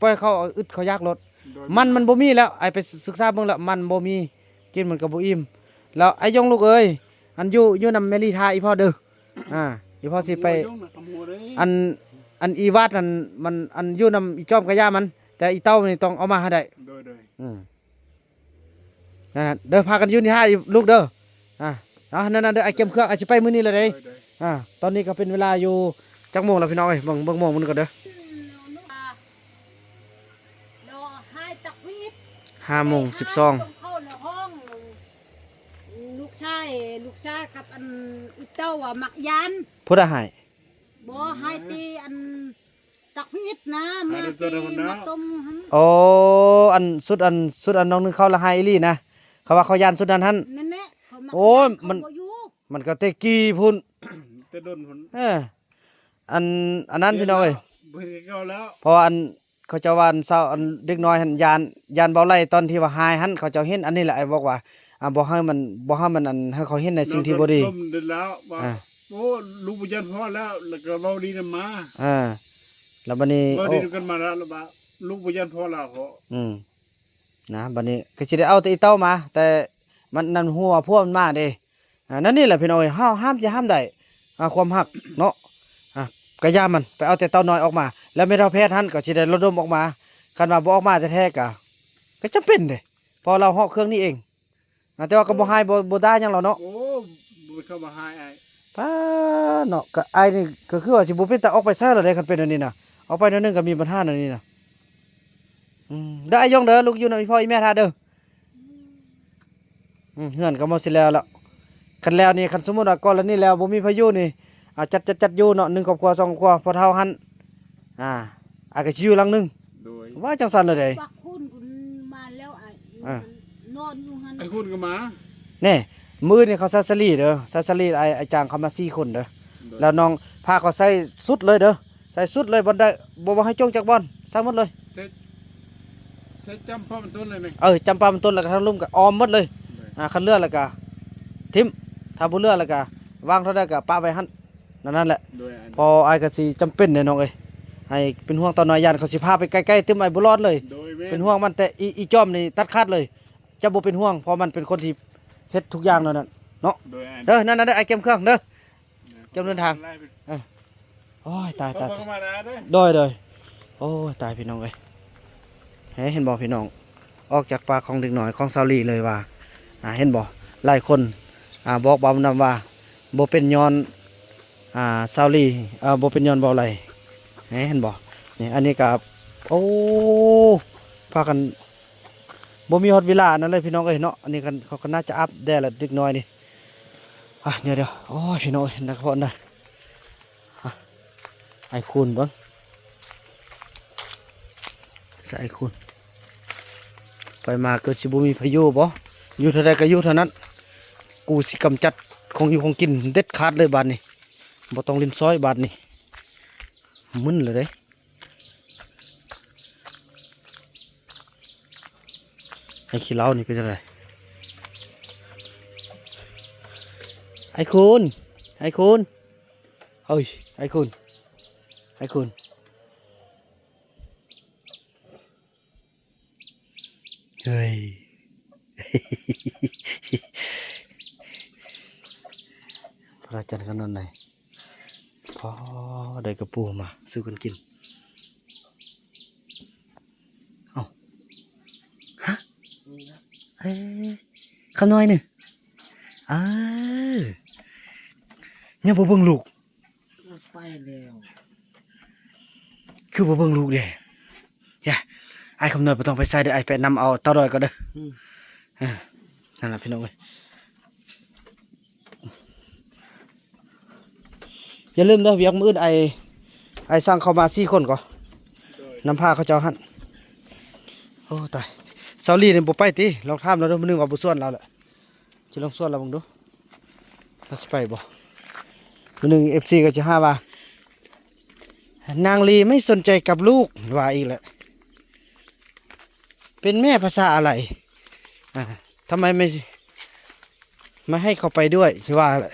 ປ່ອຍເຂົາອຶດເຂົາຢາກໂລດ. ໂດຍ ມັນ ໂດຍ ມັນບໍ່ມີແລ້ວ ອ້າຍໄປສຶກສາເບິ່ງແລ້ວ ມັນບໍ່ມີ ກິນມັນກໍບໍ່ອີ່ມ. ແລ້ວອ້າຍຢົງລູກເອີຍ ອັນຢູ່ ຢູ່ນຳແມ່ລີຖ້າອີ່ພໍ່ເດີ. ອ່າ ອີ່ພໍ່ຊິໄປ ອັນ ອັນອີວາດນັ້ນ ມັນ ອັນຢູ່ນຳອີຈອມກະຢ່າມັນ ແຕ່ອີເຕົ້ານີ້ຕ້ອງເອົາມາໃຫ້ໄດ້. ໂດຍ ໂດຍ ອືມ ນັ້ນນະເດີ ພາກັນຢູ່ນີ້ຖ້າລູກເດີ. ອ່າ ເອົາ ນັ້ນນະເດີ ອ້າຍກຽມເຄື່ອງ ອ້າຍຊິໄປມື້ນີ້ລະເດ້. ໂດຍ ໂດຍ ອ່າ ຕອນນີ້ກໍເປັນເວລາຢູ່ຈັກໂມງແລ້ວພີ່ນ້ອງເອີຍ ເບິ່ງ ເບິ່ງໂມງມັນກ່ອນເດີ. ຫ້າໂມງສິບສອງ ລູກຊາຍ ລູກຊາຍກັບອັນອີເຕົ້າວ່າມັກຢ້ານ. ຜູ້ໃດໃຫ້? ບໍ່ ໃຫ້ແຕ່ອັນ ຕັກພິດນະ ມາຕີມາຕົມຫັ້ນ. ໂອ້ ອັນຊຸດ ອັນຊຸດ ອັນນ້ອງໜຶ່ງເຂົ້າລະຫາຍອີ່ຫຼີນະ ເຂົາວ່າເຂົາຢ້ານຊຸດນັ້ນຫັ້ນ. ນັ້ນແຫຼະ ເຂົາມັກ ໂອ້ຍ ຢ້ານ ມັນ ເຂົາບໍ່ຢູ່ ມັນກໍແຕ່ກີ້ພຸ້ນ ແຕ່ດົນພຸ້ນ. ເອີ ອັນ ອັນນັ້ນພີ່ນ້ອງເອີຍ ບໍ່ເຫັນຄືເກົ່າແລ້ວ ເພາະວ່າອັນ ເຂົາເຈົ້າວ່າອັນຊາວ ອັນເດັກນ້ອຍຫັ້ນຢ້ານ ຢ້ານເບົາໄຫຼຕອນທີ່ວ່າຫາຍຫັ້ນ ເຂົາເຈົ້າເຫັນ. ອັນນີ້ແຫຼະ ອ້າຍບອກວ່າ ອ່າ ບໍ່ໃຫ້ມັນ ບໍ່ໃຫ້ມັນ ອັນ ໃຫ້ເຂົາເຫັນໃນສິ່ງທີ່ບໍ່ດີ. ລົມເດີແລ້ວວ່າ ອ່າ ໂອ້ ລູກບໍ່ຢ້ານພໍ່ແລ້ວ ແລ້ວກໍເວົ້າດີນຳມາ. ອ່າ ແລ້ວບັດນີ້ ເວົ້າດີນຳກັນມາແລ້ວ ແລ້ວວ່າລູກບໍ່ຢ້ານພໍ່ແລ້ວເພາະ ອືມ ນະ ບັດນີ້ກໍຊິໄດ້ເອົາແຕ່ອີເຕົ້າມາ ແຕ່ມັນນັ້ນຮູ້ວ່າຜົວມັນມາເດ້. ອ່າ ນັ້ນນີ້ແຫຼະພີ່ນ້ອງເອີຍ ເຮົາຫ້າມ ຈະຫ້າມໄດ້ ອ່າ ຄວາມຮັກເນາະ. ອ່າ ກະຢ່າມັນ ໄປເອົາແຕ່ເຕົ້ານ້ອຍອອກມາ ແລ້ວແມ່ເຖົ້າແພດຫັ້ນກໍຊິໄດ້ລະດົມອອກມາ. ຄັນວ່າບໍ່ອອກມາແທ້ໆ ກະ ກະຈຳເປັນເດ້ ເພາະລາວເຫາະເຄື່ອງນີ້ເອງ. ອ່າ ແຕ່ວ່າກໍບໍ່ຮ້າຍ ບໍ່ ບໍ່ດ່າຫຍັງລາວເນາະ. ໂອ້ ບໍ່ເຂົ້າມາຮ້າຍອ້າຍ ປ້າເນາະ. ກະອ້າຍນີ້ກໍຄືວ່າຊິບໍ່ເປັນຕາອອກໄປໃສແລ້ວເດ້ ຄັນເປັນອັນນີ້ນະ ອອກໄປໜ້ອຍໜຶ່ງກໍມີບັນຫາອັນນີ້ນະ. ອືມ ເດີ ອ້າຍຢົງເດີ ລູກຢູ່ນຳອີ່ພໍ່ອີ່ແມ່ຖ້າເດີ. ອືມ ເຮືອນກໍໝົດຊິແລ້ວລະ ຄັນແລ້ວນີ້ ຄັນສົມມຸດວ່າກໍລະນີແລ້ວບໍ່ມີໃຜຢູ່ນີ້ ອ່າ ຈັດ ຈັດ ຈັດຢູ່ເນາະ ໜຶ່ງຄອບຄົວ ສອງຄອບຄົວ ພໍ່ເຖົ້າຫັ້ນ ອ່າ ອາ ກໍຊິຢູ່ຫຼັງໜຶ່ງ. ໂດຍ ວ່າຈັ່ງຊັ້ນເລີຍເດ້. ບັກຄູນກໍມາແລ້ວ ອ່າ ອ່າ ນອນຢູ່ຫັ້ນ ໄອ້ຄູນກໍມາ. ແນ່ ມື້ອື່ນນີ້ເຂົາໃສ່ສາລີເດີ ໃສ່ສາລີ ອ້າຍ ອ້າຍຈ້າງເຂົາມາສີ່ຄົນເດີ. ໂດຍ ແລ້ວນ້ອງພາເຂົາໃສ່ສຸດເລີຍເດີ. ໃສ່ສຸດເລີຍ ບ່ອນໃດບໍ່ ບໍ່ໃຫ້ຈົ່ງຈັກບ່ອນ ໃສ່ໝົດເລີຍ. ແຕ່ ແຕ່ຈຳປາມັນຕົ້ນເລີຍນີ້ ເອີ ຈຳປາມັນຕົ້ນ ແລ້ວກໍທາງລຸ່ມກໍອ້ອມໝົດເລີຍ. ໂດຍ ອ່າ ຄັນເຫຼືອແລ້ວກໍຖິ້ມ ຖ້າບໍ່ເຫຼືອແລ້ວກໍວາງເທົ່າໃດກໍປະໄວ້ຫັ້ນ ນັ້ນ ນັ້ນແຫຼະ. ໂດຍ ເພາະອ້າຍກໍຊິຈຳເປັນເດ້ນ້ອງເອີຍ ໃຫ້ເປັນຫ່ວງເຕົ້ານ້ອຍ ຢ້ານເຂົາຊິພາໄປໃກ້ໆ ຕື່ມອ້າຍບໍ່ລອດເລີຍ. ໂດຍ ເປັນຫ່ວງມັນ ແຕ່ອີ ອີຈອມນີ້ຕັດຂາດເລີຍ ຈະບໍ່ເປັນຫ່ວງ ເພາະມັນເປັນຄົນທີ່ເຮັດທຸກຢ່າງແນວນັ້ນເນາະ. ໂດຍ ເດີ ນັ້ນ ນັ້ນເດີ ອ້າຍກຽມເຄື່ອງເດີ. ກຳລັງເດີນທາງ ເອີ ໂອ້ຍ ຕາຍ ຕາຍ ຕາຍ ໂດຍ ໂດຍ ໂອ້ຍ ຕາຍ ພີ່ນ້ອງເອີຍ ເຫັນບໍ່ພີ່ນ້ອງ ອອກຈາກປາກຂອງເດັກນ້ອຍຂອງສາວລີເລີຍວ່າ ອ່າ ເຫັນບໍ່ ຫຼາຍຄົນ ອ່າ ບອກບ່າວນຳວ່າ ບໍ່ເປັນຍ້ອນ ອ່າ ສາວລີ ເອີ ບໍ່ເປັນຍ້ອນບ່າວໄຫຼ ເຫັນບໍ່ ນີ້ ອັນນີ້ກໍ ໂອ້ ພາກັນ ບໍ່ມີຮອດເວລາອັນນັ້ນເລີຍພີ່ນ້ອງເອີຍເນາະ. ອັນນີ້ກໍ ເຂົາກໍໜ້າຈະອາບແດ່ລະເດັກນ້ອຍນີ້. ອ່ະ ດຽວໆ ໂອ້ຍ ພີ່ນ້ອງເອີຍ ໜັກພໍນະ. ອ່ະ ອ້າຍຄູນເບິ່ງ ໃສ່ອ້າຍຄູນ ໄປມາກໍຊິບໍ່ມີໃຜຢູ່ບໍ? ຢູ່ເທົ່າໃດກໍຢູ່ເທົ່ານັ້ນ. ກູຊິກຳຈັດຂອງຢູ່ຂອງກິນເດັດຂາດເລີຍບາດນີ້ ບໍ່ຕ້ອງຫຼິ້ນຊ້ອຍບາດນີ້. ມຶນແລ້ວເດ້. ໄອ້ຂີ້ເຫຼົ້ານີ້ເປັນຈັ່ງໃດ? ໄອ້ຄູນ ໄອ້ຄູນ ເຮີ້ຍ ໄອ້ຄູນ ໄອ້ຄູນ ເຮີ້ຍ ພະອາຈານຂະໜາດໃດ? ອໍ ໄດ້ກະປູມາສູ່ກັນກິນ. ເອົ້າ ຮະ ເອີ ຄຳນ້ອຍນີ້ ເອີ ຍັງບໍ່ເບິ່ງລູກ ໄປແລ້ວ ຄືບໍ່ເບິ່ງລູກເດ້? ຍາ ອ້າຍຄຳນ້ອຍບໍ່ຕ້ອງໄປໃສເດີ້ ອ້າຍໄປນຳເອົາເຕົ້າດອຍກ່ອນເດີ້. ອືມ ເອີ ນັ້ນລະພີ່ນ້ອງເອີຍ. ຢ່າລືມເດີ້ ວຽກມື້ອື່ນອ້າຍ ອ້າຍສັ່ງເຂົ້າມາສີ່ຄົນກໍ ໂດຍ ນຳພາເຂົາເຈົ້າຫັ້ນ. ໂອ້ ຕາຍ ສາວລີນີ້ບໍ່ໄປຕິ? ລອງຖາມລາວເດີ້ ມື້ໜຶ່ງວ່າບໍ່ຊວນລາວແຫຼະ ຊິລອງຊວນລາວເບິ່ງດູ ລາວຊິໄປບໍ່? ມື້ໜຶ່ງເອັຟຊີກໍຈະຫາວ່າ ນางลีไม่สนใจกับลูก ວ່າອີກແຫຼະ. เป็นแม่ภาษาอะไร อ่า ทำไมไม่ ไม่ให้เขาไปด้วย สิว่าแหละ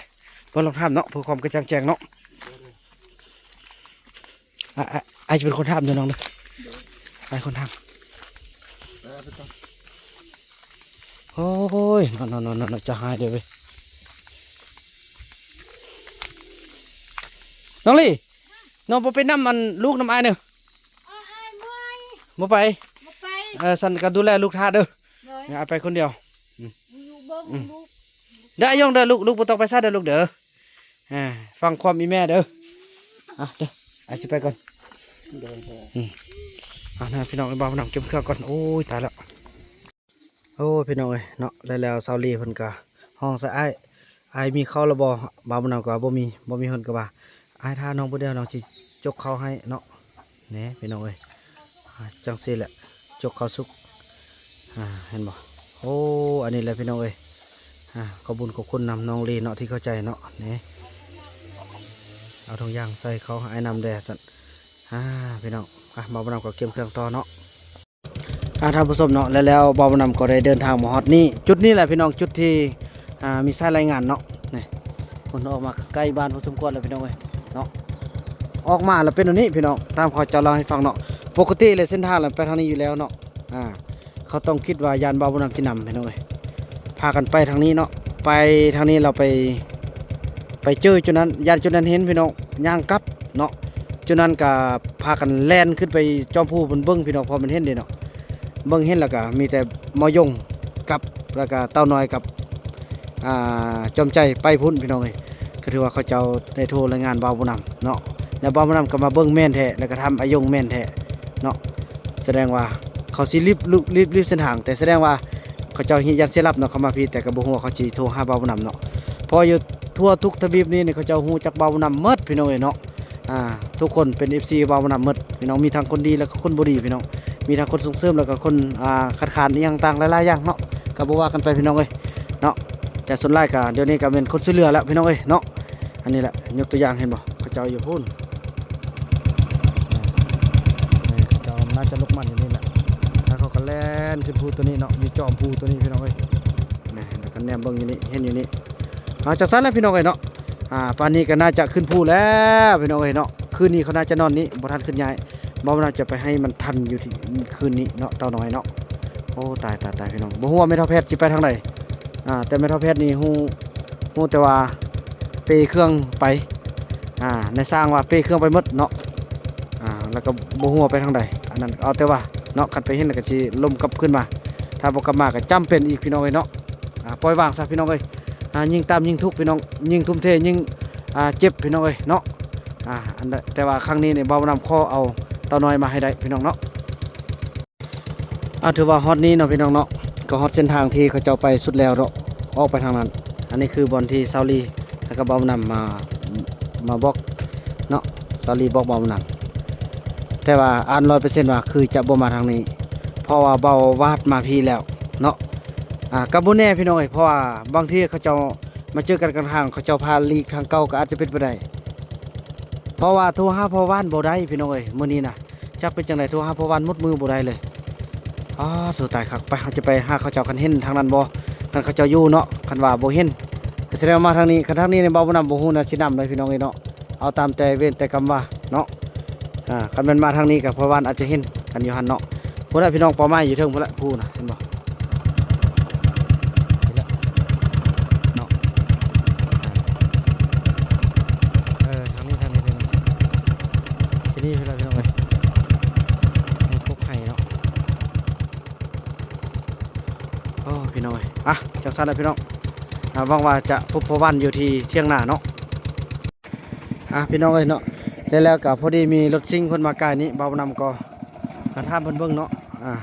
เพื่อลองถามเนาะ เพื่อความกระจ่างแจ้งเนาะ อ่ะ อ่ะ อ้ายจะเป็นคนถามเด้อน้องเด้อ อ้ายคนถาม โอ้ย เนาะ เนาะ เนาะ เนาะ จะหายเด้อเว้ย น้องลี่ น้องบ่ไปนำอันลูกนำอ้ายเด้อ บ่ไป บ่ไป เออ ซั้นก็ดูแลลูกท่าเด้อ โดย อ้ายไปคนเดียว อืม อยู่เบิ่ง อืม ลูก ได้ย่องเด้อลูก ลูกบ่ต้องไปไสเด้อลูกเด้อ อ่า ฟังความอีแม่เด้อ อ่ะเด้อ อ้ายสิไปก่อน โดย โดย อืม อ่ะนะพี่น้อง บ่าวนำเก็บเครื่องก่อน โอ้ย ตายแล้ว โอ้ย พี่น้องเอ้ยเนาะ แล้ว แล้วสาวลีเพิ่นก็ฮ้องใส่อ้าย อ้ายมีข้าวแล้วบ่ บ่าวบุญนำก็ว่าบ่มี บ่มี เพิ่นก็ว่า อ้ายท่าน้องผู้เดียว น้องสิจกข้าวให้เนาะ แหน่ พี่น้องเอ้ย อ่า จั่งซี้แหละ จกข้าวสุก อ่า เห็นบ่ โอ้ อันนี้แหละพี่น้องเอ้ย อ่า ขอบบุญขอบคุณนำน้องลีเนาะ ที่เข้าใจเนาะ แหน่ เอาถุงยางใส่ข้าวให้อ้ายนำแด่ ซั่น อ่า พี่น้อง อ่ะ บ่าวบุญนำก็เก็บเครื่องต่อเนาะ อ่า ท่านผู้ชมเนาะ และแล้วบ่าวบุญนำก็ได้เดินทางมาฮอดนี่ จุดนี้แหละพี่น้อง จุดที่ อ่า มีสายรายงานเนาะ นี่ เพิ่นออกมาใกล้บ้านพอสมควรแล้วพี่น้องเอ้ยเนาะ ออกมาแล้วเป็นแบบนี้พี่น้อง ตามเขาเจ้าเล่าให้ฟังเนาะ ปกติแล้วเส้นทางแล้วไปทางนี้อยู่แล้วเนาะ อ่า เขาต้องคิดว่าย่านบ่าวบุญนำสินำพี่น้องเอ้ย พากันไปทางนี้เนาะ ไปทางนี้เราไป ไปเจอจุดนั้น ย่านจุดนั้นเห็นพี่น้อง ย่างกลับ เนาะ จุดนั้นก็พากันแล่นขึ้นไปจอมภูเพิ่นเบิ่งพี่น้อง เพราะมันเห็นเด้เนาะ เบิ่งเห็นแล้วก็มีแต่หมอยงกับ แล้วก็เต้าน้อยกับ อ่า จอมใจไปพุ้นพี่น้องเอ้ย ก็ถือว่าเขาเจ้าได้โทรรายงานบ่าวบุญนำเนาะ แล้วบ่าวบุญนำก็มาเบิ่งแม่นแท้ แล้วก็ถามอายงแม่นแท้เนาะ แสดงว่าเขาสิรีบ รีบ รีบเส้นทาง แต่แสดงว่าเขาเจ้าย่านเสียหลักเนาะ เขามาพี้ แต่ก็บ่ฮู้ว่าเขาสิโทรหาบ่าวบุญนำเนาะ เพราะอยู่ทั่วทุกทวีปนี้นี่เขาเจ้าฮู้จักบ่าวบุญนำหมดพี่น้องเอ้ยเนาะ อ่า ทุกคนเป็นเอฟซีบ่าวบุญนำหมดพี่น้อง มีทั้งคนดีแล้วก็คนบ่ดีพี่น้อง มีทั้งคนส่งเสริมแล้วก็คน อ่า คัดค้านอีหยังต่างหลายๆอย่างเนาะ ก็บ่ว่ากันไปพี่น้องเอ้ยเนาะ แต่ส่วนหลายก็เดี๋ยวนี้ก็แม่นคนช่วยเหลือแล้วพี่น้องเอ้ยเนาะ อันนี้แหละ ยกตัวอย่างเห็นบ่ เขาเจ้าอยู่พุ้น นี่ เขาเจ้าน่าจะลุกมันอยู่นี่แหละ แล้วเขาก็แล่นขึ้นภูตัวนี้เนาะ อยู่จอมภูตัวนี้พี่น้องเอ้ย นี่ แล้วก็แนมเบิ่งอยู่นี่ เห็นอยู่นี่ เอาจังซั่นแหละพี่น้องเอ้ยเนาะ อ่า ป่านนี้ก็น่าจะขึ้นภูแล้วพี่น้องเอ้ยเนาะ คืนนี้เขาน่าจะนอนนี่ บ่ทันขึ้นย้าย บ่าวบุญนำจะไปให้มันทันอยู่ที่คืนนี้เนาะ เต้าน้อยเนาะ โอ้ ตาย ตาย ตาย พี่น้อง บ่ฮู้ว่าแม่เฒ่าแพทย์สิไปทางใด อ่า แต่แม่เฒ่าแพทย์นี่ฮู้ ฮู้แต่ว่าเป้เครื่องไป อ่า นายช่างว่าเป้เครื่องไปหมดเนาะ อ่า แล้วก็บ่ฮู้ว่าไปทางใด อันนั้นเอาแต่ว่าเนาะ คันไปเห็นแล้วก็สิลมกลับคืนมา ถ้าบ่กลับมาก็จำเป็นอีกพี่น้องเอ้ยเนาะ อ่า ปล่อยวางซะพี่น้องเอ้ย อ่า ยิ่งตามยิ่งทุกข์พี่น้อง ยิ่งทุ่มเทยิ่ง อ่า เจ็บพี่น้องเอ้ยเนาะ อ่า อันใด แต่ว่าครั้งนี้นี่บ่าวนำขอเอาเต้าน้อยมาให้ได้พี่น้องเนาะ อ่า ถือว่าฮอดนี้เนาะพี่น้องเนาะ ก็ฮอดเส้นทางที่เขาเจ้าไปสุดแล้วเนาะ ออกไปทางนั้น อันนี้คือบ่อนที่สาวลีแล้วก็บ่าวนำมา มาบอกเนาะ สาวลีบอกบ่าวนำ แต่ว่าอันร้อยเปอร์เซ็นต์ว่าคือจะบ่มาทางนี้ เพราะว่าบ่าววาดมาพี้แล้วเนาะ อ่า ก็บ่แน่พี่น้องเอ้ย เพราะว่าบางทีเขาเจ้ามาเจอกันกลางทาง เขาเจ้าพาหลีกทางเก่าก็อาจจะเป็นไปได้ เพราะว่าโทรหาพ่อบ้านบ่ได้พี่น้องเอ้ย มื้อนี้นะ จักเป็นจั่งใด โทรหาพ่อบ้านหมดมือบ่ได้เลย อ้า โธ่ ตายคัก ไป เฮาจะไปหาเขาเจ้า คันเห็นทางนั้นบ่ คันเขาเจ้าอยู่เนาะ คันว่าบ่เห็น ก็แสดงว่ามาทางนี้ คันทางนี้นี่บ่าวนำบ่ฮู้นะ สินำเลยพี่น้องเอ้ยเนาะ เอาตามแต่เวรแต่กรรมว่าเนาะ อ่า คันแม่นมาทางนี้ก็พ่อบ้านอาจจะเห็นกันอยู่หั่นเนาะ พุ้นละพี่น้อง เป้าหมายอยู่เทิงพุ้นละ พู้นนะ เห็นบ่ นี่แหละเนาะ เออ ทางนี้ ทางนี้ ทางนี้ ນີ້ພີ່ນ້ອງເອີຍ ໃນກົກໄຫເນາະ. ໂອ້ ພີ່ນ້ອງເອີຍ ອ່ະ ຈັ່ງຊັ້ນລະພີ່ນ້ອງ ອ່າ ຫວັງວ່າຈະພົບພໍ່ວັນຢູ່ທີ່ຖຽງນາເນາະ. ອ່ະ ພີ່ນ້ອງເອີຍເນາະ ແລ້ວ ແລ້ວກໍພໍດີມີລົດຊິງເພິ່ນມາກາຍນີ້ ບ່າວນຳກໍມາຖາມເພິ່ນເບິ່ງເນາະ ອ່າ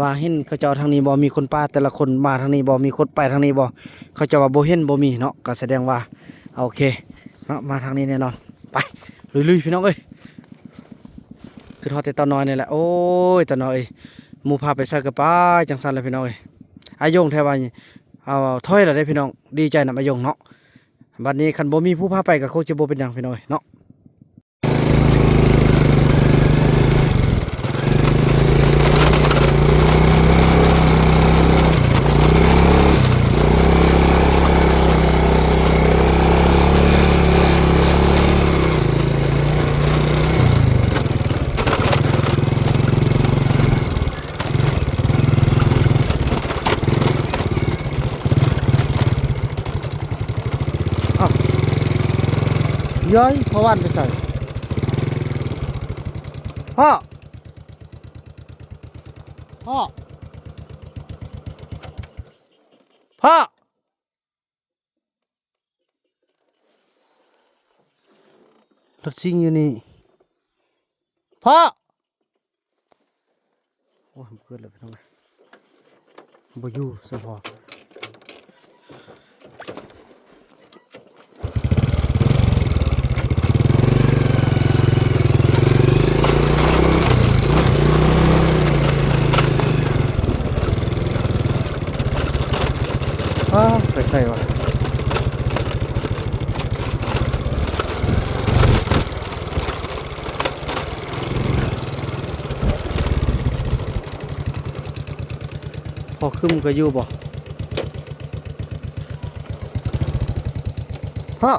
ວ່າເຫັນເຂົາເຈົ້າທາງນີ້ບໍ່ ມີຄົນປ່າແຕ່ລະຄົນມາທາງນີ້ບໍ່ ມີຄົນໄປທາງນີ້ບໍ່ ເຂົາເຈົ້າວ່າບໍ່ເຫັນບໍ່ມີເນາະ ກໍສະແດງວ່າ ໂອເຄເນາະ ມາທາງນີ້ແນ່ນອນ. ໄປ ລຸຍໆ ພີ່ນ້ອງເອີຍ ຄຶດຮອດແຕ່ຕານ້ອຍນີ້ແຫຼະ. ໂອ້ຍ ຕານ້ອຍເອີຍ ໝູ່ພາໄປໃສກໍໄປ ຈັ່ງຊັ້ນແຫຼະພີ່ນ້ອງເອີຍ. ອາຍົງແທ້ວ່າ ເອົາ ຖອຍແລ້ວເດ້ພີ່ນ້ອງ ດີໃຈນຳອາຍົງເນາະ. ບັດນີ້ຄັນບໍ່ມີຜູ້ພາໄປກໍຄົງຈະບໍ່ເປັນຫຍັງພີ່ນ້ອງເອີຍເນາະ. ອ້າວ ເຮີ້ຍ ພໍ່ວັນໄປໃສ? ພໍ່ ພໍ່ ພໍ່ ລົດຊິງຢູ່ນີ້ ພໍ່. ໂອ້ຍ ບໍ່ເກີດແລ້ວພີ່ນ້ອງເອີຍ ບໍ່ຢູ່ຊັ້ນພໍ. ອ້າວ ໄປໃສວະ? ພໍ່ຄຶມກໍຢູ່ບໍ່? ພໍ່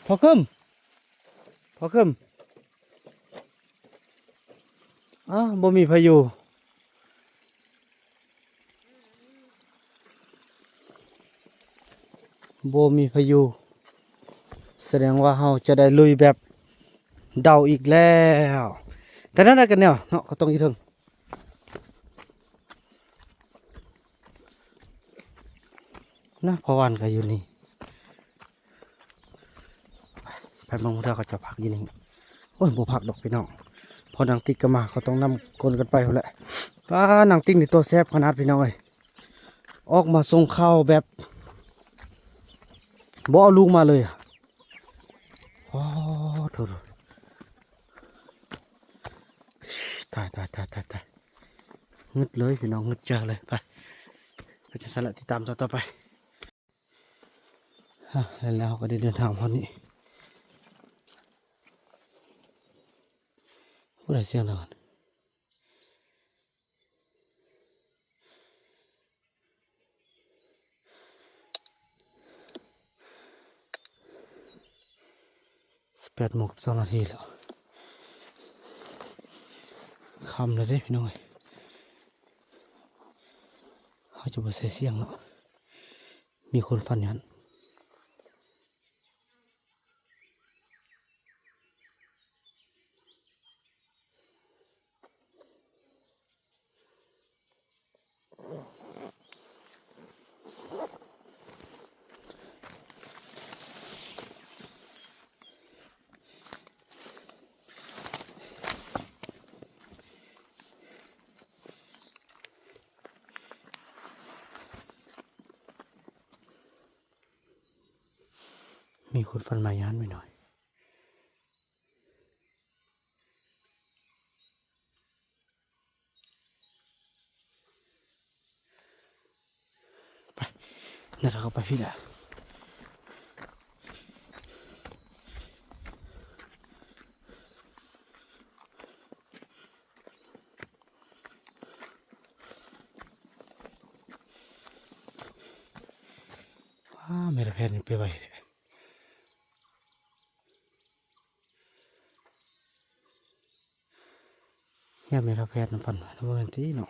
ພໍ່ຄຶມ ພໍ່ຄຶມ. ອ້າວ ບໍ່ມີໃຜຢູ່ ບໍ່ມີໃຜຢູ່ ສະແດງວ່າເຮົາຈະໄດ້ລຸຍແບບເດົາອີກແລ້ວ. ແຕ່ແນວໃດກັນແນວເນາະ ເຂົາຕ້ອງຢູ່ເທິງ. ນະ ພໍ່ວັນກໍຢູ່ນີ້ ໄປ ໄປເບິ່ງເທື່ອເຂົາເຈົ້າພັກຢູ່ນີ້. ໂອ້ຍ ບໍ່ພັກດອກພີ່ນ້ອງ ພໍນັ່ງຕິກກໍມາ ເຂົາຕ້ອງນຳກົນກັນໄປພຸ້ນແຫຼະ. ປ້າ ນັ່ງຕິກນີ້ຕົວແສບຂະໜາດພີ່ນ້ອງເອີຍ ອອກມາສົ່ງຂ່າວແບບບໍ່ເອົາລູກມາເລີຍ. ໂອ້ ໂທ້ ຕາຍ ຕາຍ ຕາຍ ຕາຍ ຕາຍ ງຶດເລີຍພີ່ນ້ອງ ງຶດຈັກເລີຍ. ໄປ ໄປ ຈັ່ງຊັ້ນລະ ຕິດຕາມຕໍ່ ຕໍ່ໄປ. ອາ ແລ້ວເຮົາກໍໄດ້ເດີນທາງຮອດນີ້. ຜູ້ໃດສຽງດັງ? ສິບແປດໂມງກັບສອງນາທີແລ້ວ ຄ່ຳແລ້ວເດ້ພີ່ນ້ອງເອີຍ. ເຮົາຈະບໍ່ໃສ່ສຽງເນາະ ມີຄົນຝັນຢູ່ຫັ້ນ. ມີຄົນຝັນມາຢ້ານໄວ້ໜ້ອຍ. ໄປ ເດີນເຂົ້າໄປພີ້ແຫຼະ. ວ້າ ແມ່ລະແພນນີ້ໄປໄວແທ້. ຍາມແມ່ເຖົ້າແພດນຳຝັນ ບໍ່ແມ່ນຕິເນາະ.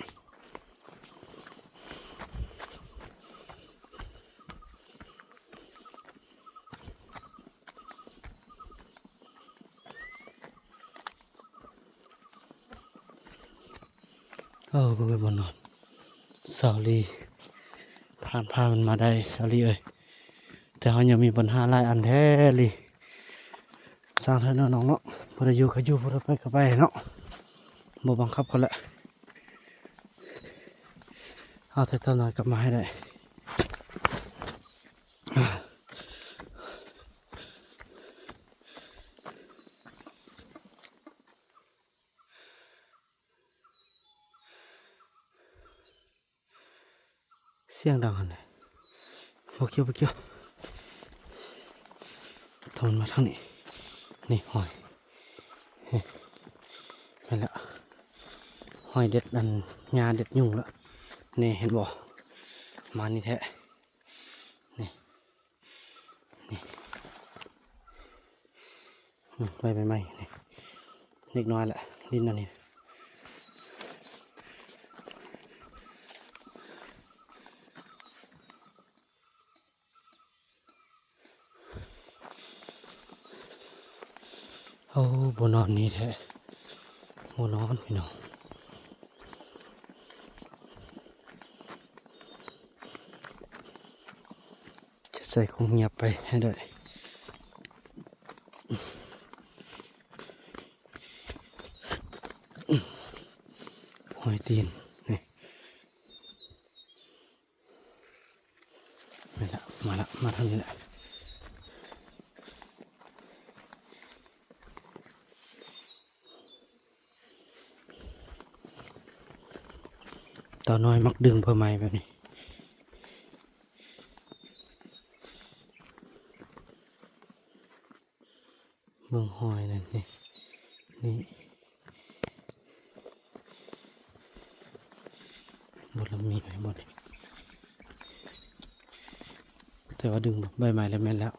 ເອີ ບໍ່ນອນ ສາວລີ ຜ່ານພາມັນມາໄດ້ ສາວລີເອີຍ. ແຕ່ເຮົາຍັງມີບັນຫາຫຼາຍອັນແທ້ລີ. ຊ່າງເຖາະເນາະນ້ອງເນາະ ບໍ່ໄດ້ຢູ່ກໍຢູ່ ບໍ່ໄດ້ໄປກໍໄປເນາະ ບໍ່ບັງຄັບເຂົາແຫຼະ. ເອົາແຕ່ຕານ້ອຍກັບມາໃຫ້ໄດ້. ສຽງດັງຫັ້ນແຫຼະ ບໍ່ກ່ຽວ ບໍ່ກ່ຽວ. ຕອນມາທາງນີ້ ນີ້ຫອຍ ນີ້ ແມ່ນລະ ຫອຍເດັດອັນຫຍ້າເດັດຍຸງລະ ນີ້ເຫັນບໍ່ ມານີ້ແທ້ ນີ້ ນີ້ ອືມ ໃບໃໝ່ໆ ນີ້ ເລັກນ້ອຍລະ ດິນອັນນີ້. ໂອ້ ບໍ່ນອນນີ້ແທ້ ບໍ່ນອນພີ່ນ້ອງ. ຈະໃສ່ຄົງງຽບໄປໃຫ້ໄດ້ ຫອຍຕີນ ນີ້ ນີ້ລະ ມາລະ ມາທາງນີ້ລະ. ຕານ້ອຍມັກດຶງໃບໄມ້ແບບນີ້ ເບິ່ງຫອຍນັ້ນ ນີ້ ນີ້ ບໍ່ລະມີໄວ້ບໍ່ນີ້ ແຕ່ວ່າດຶງໃບໄມ້ແລ້ວແມ່ນແລ້ວ.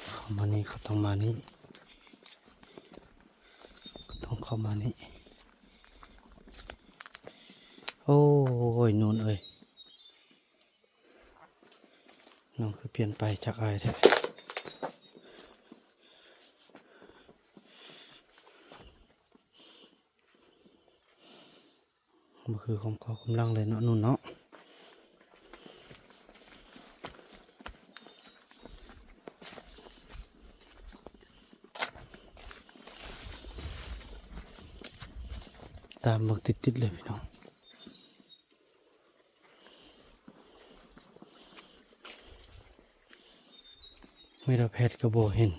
ເຂົ້າມານີ້ ເຂົາຕ້ອງມານີ້ ຕ້ອງເຂົ້າມານີ້. ໂອ້ຍ ນູນເອີຍ ນ້ອງຄືປ່ຽນໄປຈາກອ້າຍແທ້. ບໍ່ຄືຄວາມເກົ່າຄວາມຫຼັງເລີຍເນາະ ນູນເນາະ. ຕາມເບິ່ງຕິດໆເລີຍພີ່ນ້ອງ ແມ່ນແພດກໍບໍ່ເຫັນ.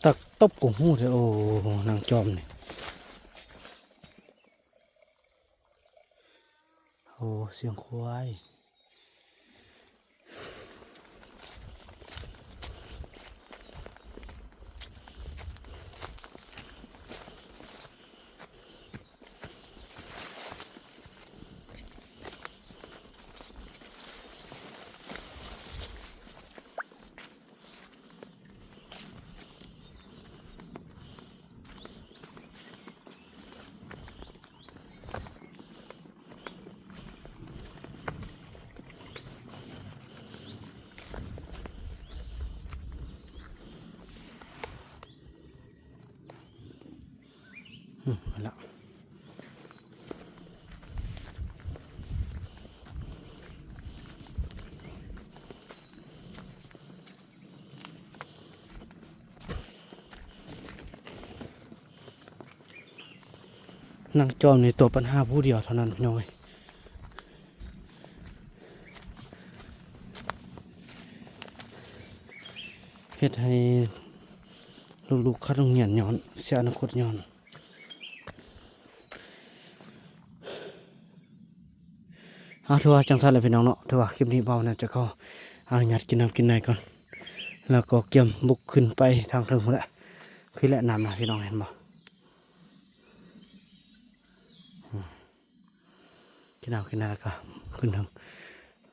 ຕັກຕົບກໍຮູ້ແທ້ ໂອ້ ນາງຈອມນີ້ ໂອ້ ສຽງຄວາຍ. ອືມ ມາແລ້ວ ນາງຈອມນີ້ຕົວປັນຫາຜູ້ດຽວເທົ່ານັ້ນ ພີ່ນ້ອງເອີຍ. ເຮັດໃຫ້ລູກໆຂາດໂຮງຮຽນຍ້ອນ ເສຍອະນາຄົດຍ້ອນ. ເອົາ ຖືວ່າຈັ່ງຊັ້ນແຫຼະພີ່ນ້ອງເນາະ ຖືວ່າຄລິບນີ້ເບົາໜ້າຈະຂໍອະນຸຍາດກິນນ້ຳກິນໃນກ່ອນ ແລ້ວກໍກຽມບຸກຂຶ້ນໄປທາງເທິງພຸ້ນແຫຼະ. ພີ້ແຫຼະນ້ຳນະ ພີ່ນ້ອງເຫັນບໍ່? ອືມ ກິນນ້ຳກິນໃນແລ້ວກໍຂຶ້ນເທິງ.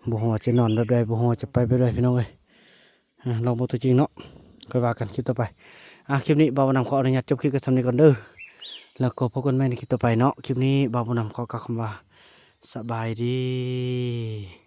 ບໍ່ຮູ້ວ່າຈະນອນແບບໃດ ບໍ່ຮູ້ວ່າຈະໄປແບບໃດ ພີ່ນ້ອງເອີຍ. ອ່າ ລອງເບິ່ງຕົວຈິງເນາະ. ຄ່ອຍວ່າກັນຄລິບຕໍ່ໄປ. ອ່າ ຄລິບນີ້ບ່າວບຸນນຳຂໍອະນຸຍາດຈົບຄລິບກັນສ່ຳນີ້ກ່ອນເດີ ແລ້ວກໍພົບກັນໃໝ່ໃນຄລິບຕໍ່ໄປເນາະ. ຄລິບນີ້ບ່າວບຸນນຳຂໍກ່າວຄຳວ່າ ສະບາຍດີ.